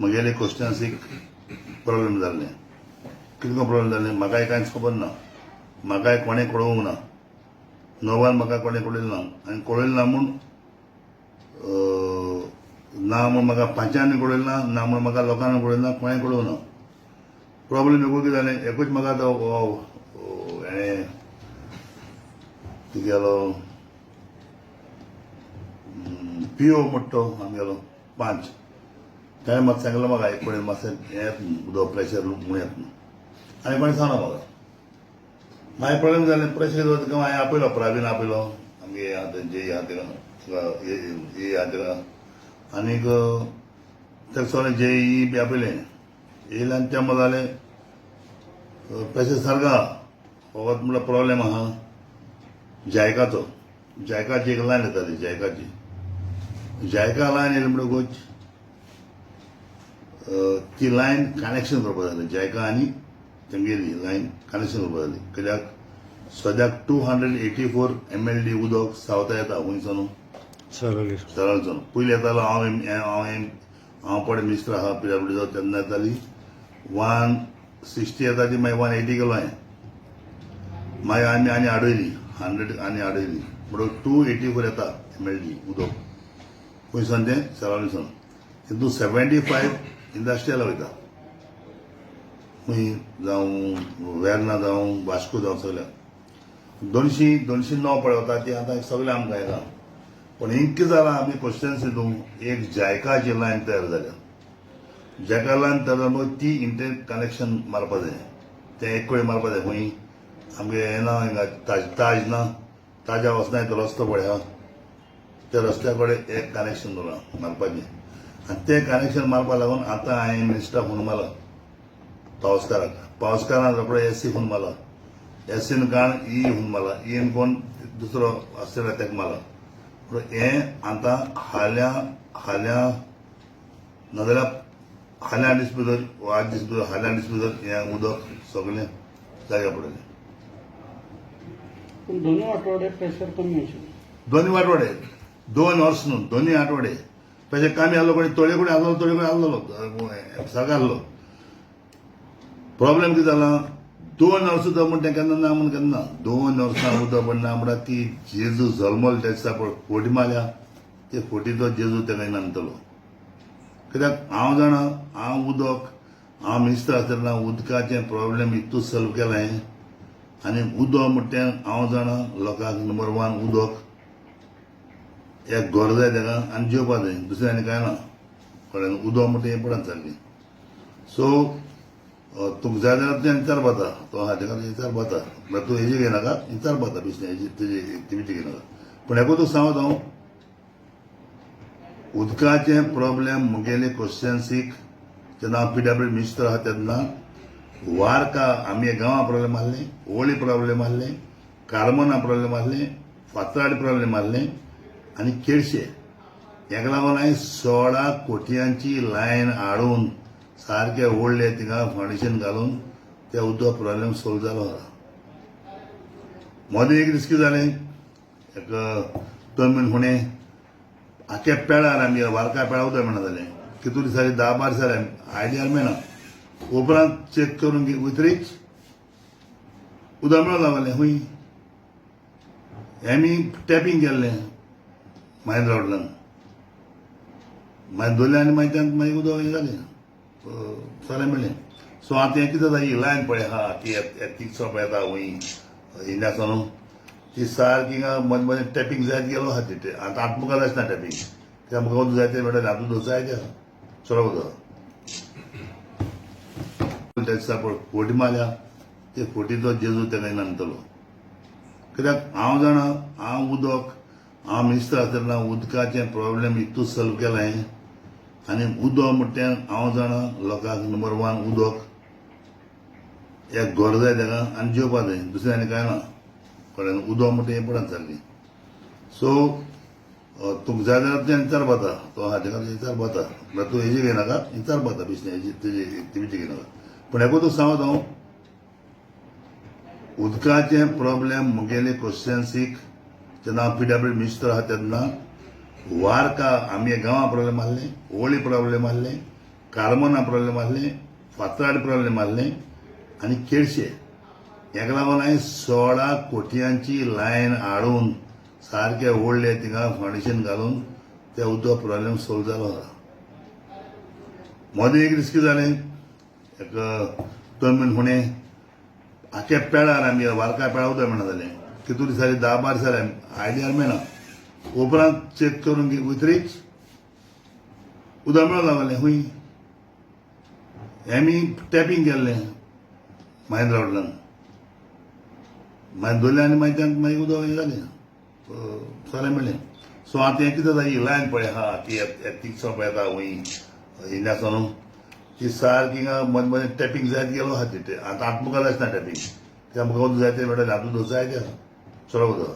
म्हगेले क्वेश्चन्सीक problem जाल्लें. कितको problem जालें म्हाकाय कांयच खबर ना. म्हाकाय कोणें कळोवंक ना. नोवान म्हाका कोणें कळयलें ना आनी कळयलें ना म्हूण ना म्हूण म्हाका पंचांनी कळयलें ना, ना म्हूण म्हाका लोकांनी कळयलें ना, कोणें कळोवंक ना. प्रॉब्लेम एकूच कितें जालें, एकूच म्हाका तो हेणें तुगेलो पिओ म्हणटा तो आमगेलो पांच, ताणें म्हाका सांगलें, म्हाका एक कडेन मातशें हें उदक प्रेशर उणें येता म्हणून. आनी कोणें सांगना म्हाका. मागीर प्रॉब्लेम जालें, प्रेशर जाता. हांवें आपयलो, प्रावीन आपयलो, आमगे आहा तेंचे आहा तेका, ए आहा तेका, आनीक तेका सगळें जे ई बी आपयलें. येयलें आनी तें म्हाका जालें प्रेशर सारको आहा, फकत म्हणल्यार प्रॉब्लेम आहा जायकाचो. जायकाची एक लायन येताली, जायकाची जायका लायन येयली म्हणटकूच ती लायन कनेक्शन करपा जालें. जायका आनी तेंगेली लायन कनेक्शन करपा जाली, कित्याक सद्याक 284 MLD उदक सावथा येता. खंयसून? सरली. सरळसून. पयलीं येतालो, हांव पळय मिनिस्टर आहा पीडब्ल्यूडीचो तेन्ना येताली 160 येता ती, मागीर 180 केलो हांवें. मागीर आमी आनी आडयली, 100 आनी आडयली, म्हणटकूच 284 येता MLD उदक. खंयसून तें? सरवळीसून. तितून 75 इंडस्ट्रियल वयता, खंय जावं, वेर्ना जावं, वास्को जावं, सगळ्याक. 209 पळय वता ती आतां सगळें आमकां येता. पूण हिंग कितें जालां, आमी क्वेश्चन्स हितून एक जायकाची लायन तयार जाल्या. जायका लायन तयार जाल्या म्हणटकूच ती इंटर कनेक्शन मारपा जाय. तें एक कडेन मारपा जाय. खंय आमगे हें ना, हिंगा ताज, ताज ना, ताज्या वचना तो रस्तो पळय आहा, त्या रस्त्या कडेन एक कनेक्शन दवरलां मारपाचें. आनी तें कनेक्शन मारपा लागून आतां हांवें मिनिस्टराक फोन मारला, पावसकाराक. पावसकारान रोकडो एससी फोन मारला, एससीन काण ई फोन मारला, ईन कोण दुसरो आसलेलो ताका मारला. पूण हें आतां हाल्यां हाल्यां नाजाल्यार हाल्यां दीस भितर, आठ दीस भितर, हाल्यां दीस भितर हें उदक सगळें जाग्यार पडटलें. पूण दोनूय आठवडे प्रेशर कमी आशिल्लें. दोनूय आठवडे, 2 वर्स न्हू, दोनूय आठवडे तशें कमी आहलो. कोणी तोळे कडेन आहलो, तोळे कडेन आहलो, सारको आहलो. प्रॉब्लेम कितें जाला, 2 वर्स उदक म्हण तें केन्ना ना म्हण केन्ना 2 वर्सां उदक पडना म्हळ्यार ती जेजू जल्मलो त्या दिसा पळय फोटी मारल्या, ते फोटीचो जेजू तेका मानतलो. कित्याक हांव जाणा, हांव उदक, हांव मिनिस्टर आसतना उदकाचें प्रॉब्लेम इतू सॉल्व केलें. आनी उदक म्हणटा तें हांव जाणा, लोकांक नंबर वन उदक एक घर जाय तेका आनी जेवपा जाय, दुसरें आनी कांय ना. कळ्ळें? उदक म्हणटा तें इम्पोर्टंट सारकें. सो तुका जाय जाल्यार तुवें विचारपा जाता, तो आहा तेका विचारपा जाता. म्हळ्यार तूं हेजी घेयनाका, विचारपा जाता, बिजनेस हेजी तेजी एक्टिविटी घेयनाका. पूण हेको तुका सांगत हांव, उदकाचें प्रॉब्लेम म्हगेले क्वेश्चन्सीक जेन्ना हांव पीडब्ल्यू मिनिस्टर आहा तेन्ना वार्का आमगे गांवा प्रॉब्लेम आहले, ओळी प्रॉब्लेम आहले, कार्मोना प्रॉब्लेम आहले, फातराड प्रॉब्लेम आहले आनी केळशे. हेका लागून हांवें 16 कोटयांची लायन हाडून सारके ओडले, थिंगा फावंडेशन घालून ते उदक प्रॉब्लेम सोल्व जालो आहा. मदीं एक दीस कितें जालें, एक 2 म्हयने फुडें आख्या पेळार, आमगे वार्का पेळा उदक मेळना जालें. कितू दिसांनी, 10-12 दीस जाले, आयडियार मेळना. उपरांत चॅक करून वयतरीच उदक मेळोंक लागलें. खंय आमी टॅपींग केल्लें महेंद्रा हॉटेलान, मागीर दवरलें आनी मागीर तांकां मागीर उदक हें जालें, सगळें मेळ्ळें. सो आतां हें कितें जाता, ही लायन पळय आहा ती थिंगसो पळय येता खंय इंडिया न्हू, ती सारकी हिंगा मदीं मदीं टॅपींग जायत गेलो आहा ती. आतां आतां मुखार आसना टॅपींग, कित्याक मुखार उदक जाय तें मेळटलें. आतां उदक जाय तें चड उदक. त्या दिसा पळय फोटी मारल्या, ते फोटीचो जेजू तेका मानतलो. कित्याक हांव जाणा, हांव उदक, हांव मिनिस्टर आसतना उदकाचें प्रॉब्लेम इतू सॉल्व केलें. आनी उदक म्हणटा तें हांव जाणा, लोकांक नंबर वन उदक एक घर जाय तेका आनी जेवपा जाय, दुसरें आनी कांय ना. कळ्ळें? उदक म्हणटा तें इम्पोर्टंट सारकें. सो तुका जाय जाल्यार तुवें विचारपा जाता, तो आहा तेका विचारपा जाता. म्हळ्यार तूं हेजी घेयनाका, विचारपा जाता, बिजनेस हेजी तेजी एक्टिविटी घेयनाका. पूण हेको तुका सांगत हांव, उदकाचें प्रॉब्लेम म्हगेले क्वेश्चन्सीक जेन्ना हांव पीडब्ल्यू मिनिस्टर आहा तेन्ना वार्का आमगे गांवा प्रॉब्लेम आहले, ओळी प्रॉब्लेम आहले, कार्मोना प्रॉब्लेम आसलें, फातराड प्रॉब्लेम आसलें आनी केळशे. हेका लागून हांवें 16 कोटयांची लायन हाडून सारके ओडले, थिंगा फावंडेशन घालून ते उदक प्रॉब्लेम सोल्व जालो आसा. मदीं एक दीस कितें जालें, एक 2 म्हयने फुडें आख्या पेडार, आमगे वार्का पेडा उदक मेळना जालें. कितू दिसांनी, 10-12 दिसांनी आयडियार मेळना. उपरांत चॅक करून वयतरीच उदक मेळोंक लागलें. खंय आमी टॅपींग केल्लें महेंद्रा वटल्यान, मागीर धरलें आनी मागीर तांकां मागीर उदक हें जालें, सगळें मेळ्ळें. सो आतां हें कितें जाता, ही लायन पळय आहा ती थिंगसोन पळय येता वंय इंडिया ती सारकी हिंगा मदीं मदीं टॅपींग जायत गेलो आहा ती. आतां आतां मुखार आसना टॅपींग, त्या मुखार उदक जाय तें मेळटलें. आतां उदक जाय तें आहा, चड उदक.